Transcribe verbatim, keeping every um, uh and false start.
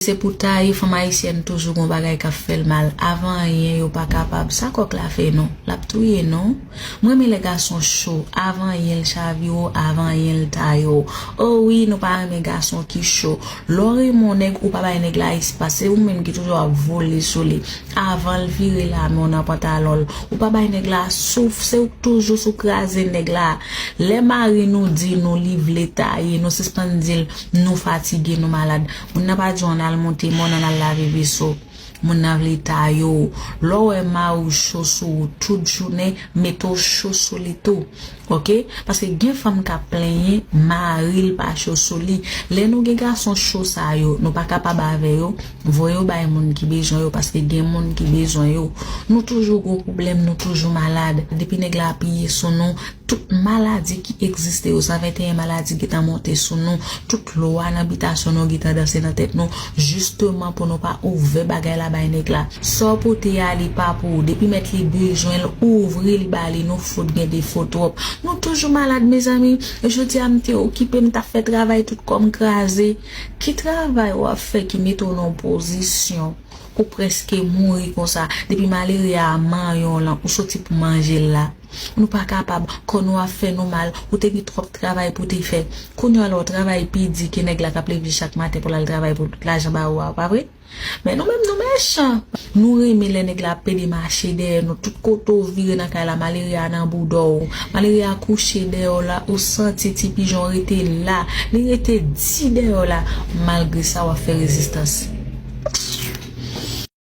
Se pou ta ye, fanm ayisyèn toujou gon bagay k ap fè l mal. Avan anyen, yo pa kapab. Sa kòk la fè non? L ap touye non. Mwen renmen lè gason cho. Avan anyen, l chavire w. Avan anyen, l taye w. O wi, nou pa renmen gason ki cho. Lè w renmen yon nèg, ou pa bay nèg la espas. Se ou menm ki toujou ap vole sou li. Avan l vire lame w nan pantalon l. Ou pa bay nèg la souf. Se ou k toujou sou kraze nèg la. Lè mari nou di nou li vle taye, nou sispann di l nou fatige, nou malad. Moun nan pa di w ann al monte mòn, ann al lave veso. Moun nan vle taye w. Lè w wè mari w cho sou ou tout jounen, mete w cho sou li tou. Oke? Paske gen fanm k ap plenyen mari l pa cho sou li. Lè nou gen gason cho sa yo, nou pa kapab avè yo, voye yo bay moun ki bezwen yo, paske gen moun ki bezwen yo. Nou toujou gon pwoblèm, nou toujou malad. Depi nèg la piye sou nou, tout maladi ki egziste yo, san venteyen maladi gentan monte sou nou, tout lwa nan bitasyon nou gentan danse nan tèt nou, jisteman pou nou pa ouvè bagay la bay nèg la. Sa w pote a, li pa pou ou. Depi mèt li bezwen l, ouvri l ba li, nou fout gen defo twòp. Nou toujou malad, mezanmi. Jodi a, m te okipe, m t ap fè travay tout kò m kraze. Ki travay w ap fè ki mete w nan yon pozisyon ou prèske mouri konsa? Depi malere a manyen w lan, ou soti pou manje l la. Nou pa kapab, kò nou ap fè nou mal, ou te gen twòp travay pou te fè. Kounye a la, w travay pi di ke nèg la k ap leve chak maten pou l al travay pou lajan ba ou a, pa vre? Men nou menm, nou mechan. Nou renmen lè nèg la ap pede mache dèyè nou. Tout kote w vire nan kay la, malere a nan bouda w. Malere a kouche dèyè w la, ou santi ti pijon rete la. Li rete di dèyè w la. Malgre sa, w ap fè rezistans.